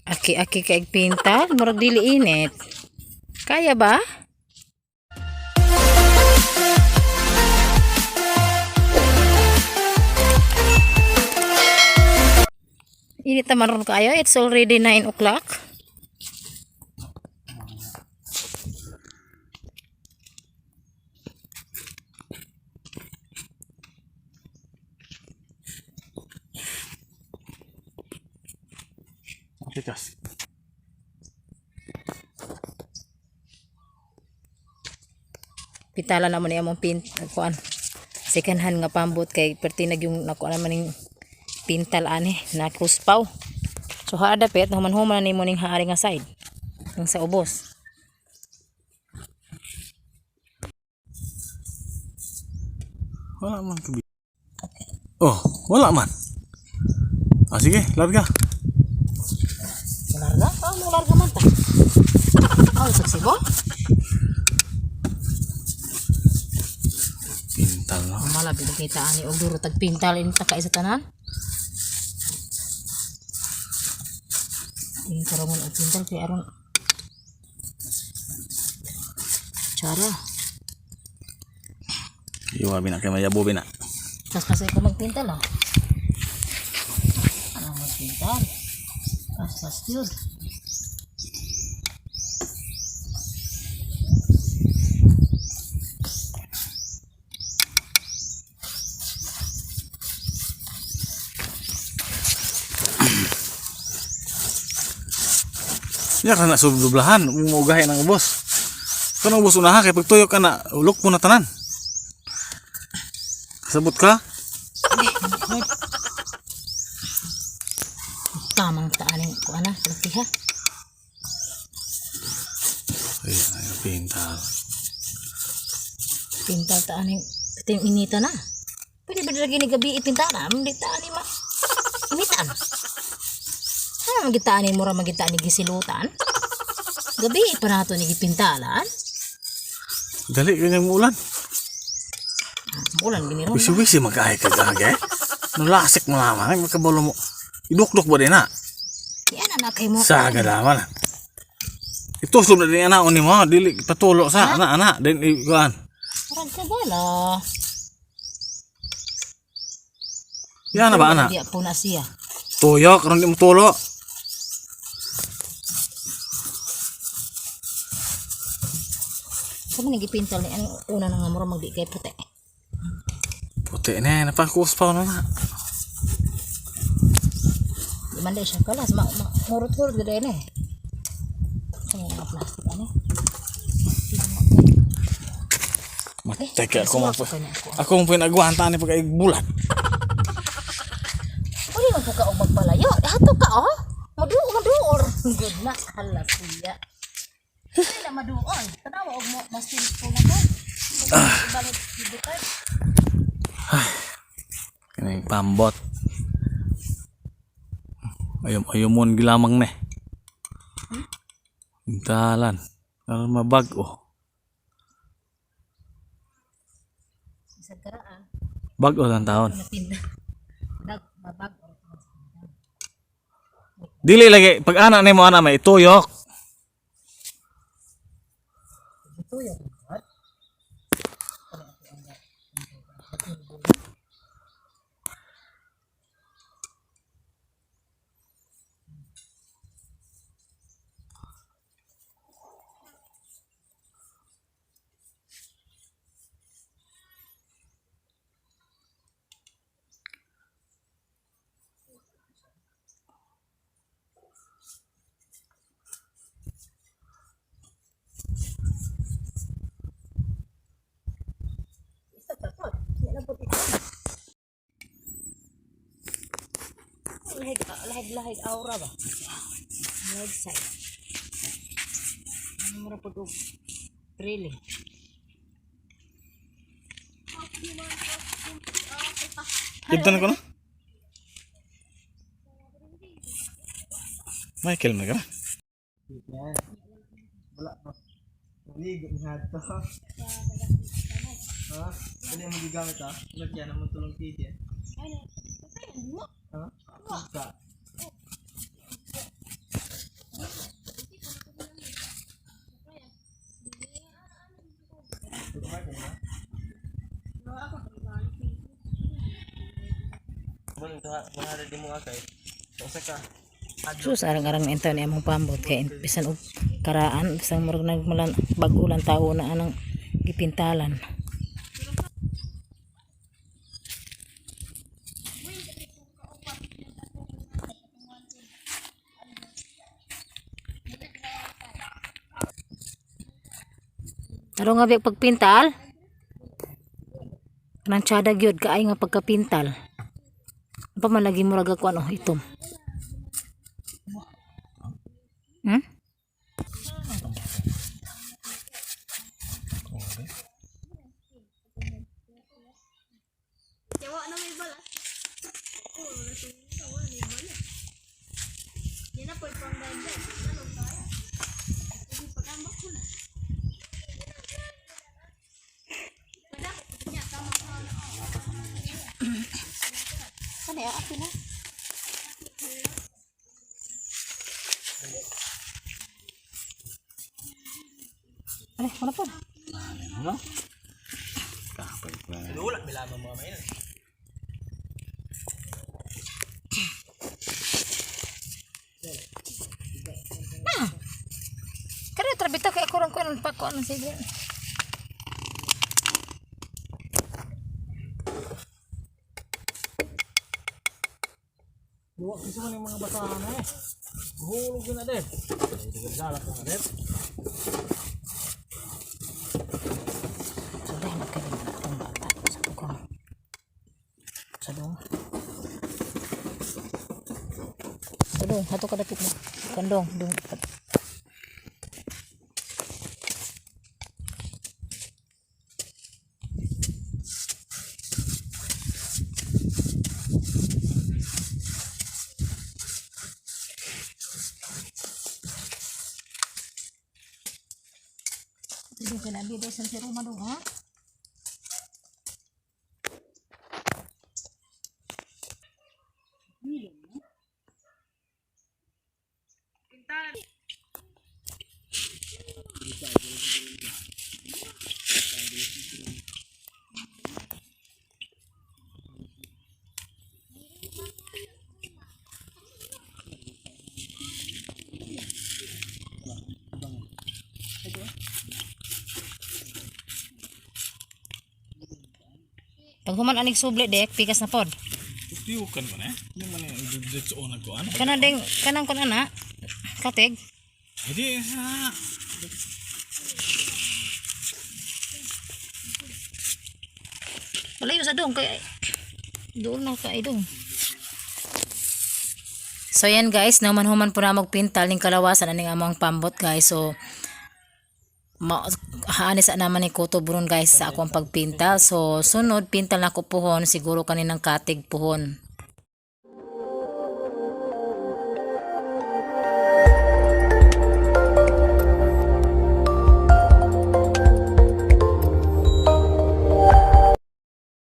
Aki-aki kay pintal, murag dili init. Kaya ba? Init naman ron kayo. It's already 9 o'clock. Tikas. Pitala naman niya mong pin kuan. Second hand nga pambot kay perti nag yung nakuha naman ning pintal ani na kuspaw. So haa dapit human-human na nimo ning haari nga side. Yung sa ubos. Wala man kabi. Oh, wala man. Ah, sige, larga. Larga? Ah, mo larga man ta. Oh, saksibo? Pintal no. Malabi na kita ani og duro tag pintal in ta kaisa tanan. Ini karongon og pintal kay aron Chara. Iwa bina kay mayabo bina. Tas kasi ko magpintal ah. Ano magpintal? Tas tas yun. Ya kana subdublahan, umugahi ng ubos. Kung ubos unaha kay pagtuyok ka na, ulok mo na tanan. Kasabot ka? Tamang taanin ko ana, laki ha. Ay, ay, pintal. Pintal taanin pati yung inita na. Pwede ba lagi ni gabi ipintalan? Hindi taani ma. Initan. Ano magitaan ni mura magitaan ni gisilutan? Gabi pa nato ni gipintalan. Dali kanyang muulan. Ah, ulan gini ron. Wisi-wisi magkahay ka gagay. Nulasik mo lamang, ay makabalo mo. Idukdok ba din na? Yan na kay mo. Sa gadaman. Itusob na din ana ni mo, dili patulo sa ana ana din ikuan. Murag ka bala. Yan na ba ana? Di po na siya. Tuyok ron di mo tulo. Sa man gipintal ni ang una na nga mura magdi kay puti. Puti na, napakus pa na na. Di man dai siya kalas ma, ma hurot-hurot gud eh. Ano nga plastic ani? Matay ka ako man po. Suwak ko niya ako. Ako man po nagwanta ni pagka bulat. Uli man po ka og magpalayo. Hato ka oh. Maduol maduol. Good na hala siya. Dili na maduol. Tanawa og mo mas ko na to. Ibalik ibutay. Kini pambot. Ayom ayomon gilamang ne. Intalan. Aron mabag-o. Isa ka ah. Bag-o lang taon. Napinda. Dag mabag. Dili lagi pag ana nimo ana may tuyok. Tuyok. Lahig, lahig, lahig aura ba? Lahig side. Ano mo na pag really? Dito na ko na. Michael na ka na. Wala pa. Ligo nga to. Ha? Ano yung magigamit ha? Lagyan naman tulong titi. Ha? Sa. Mun duha 100 di mo akay. Sa usa ka. Sus, arang-arang na ni among pambot kay bisan og karaan, bisan murag nagmulan bag-o lang tao na anang gipintalan. Tarong nga biya pagpintal? Kanang tsada gyud kaay nga pagkapintal. Pa man lagi murag ako ano itom. Ay, wala pa. Ano? Kapay pa. Lula bilama mo may. Kaya trabita kay ako rang kuan pa ko ano sige. Duwa kasi man yung mga basahan eh. Hulog yun na din. Ay, di ka salak na din. So dahil magkaroon na itong bata sa tukang. Sa dong. Sa dong, hato ka dapit mo. Kandong, dong. Dong, kinabi dahil sa siruma dong, ha? Pag human anig subli dek, pikas na pod. Tiukan ko na eh. Hindi man yung diretso na ko ano. Kana ding kanang kun ana. Katig. Hindi sa. Wala sa dong kay doon na kay dong. So yan guys, naman human po na magpintal ning kalawasan aning among pambot guys. So ma haani sa naman ni Kuto Buron guys sa akong pagpintal. So sunod pintal na ko puhon siguro kaninang katig puhon.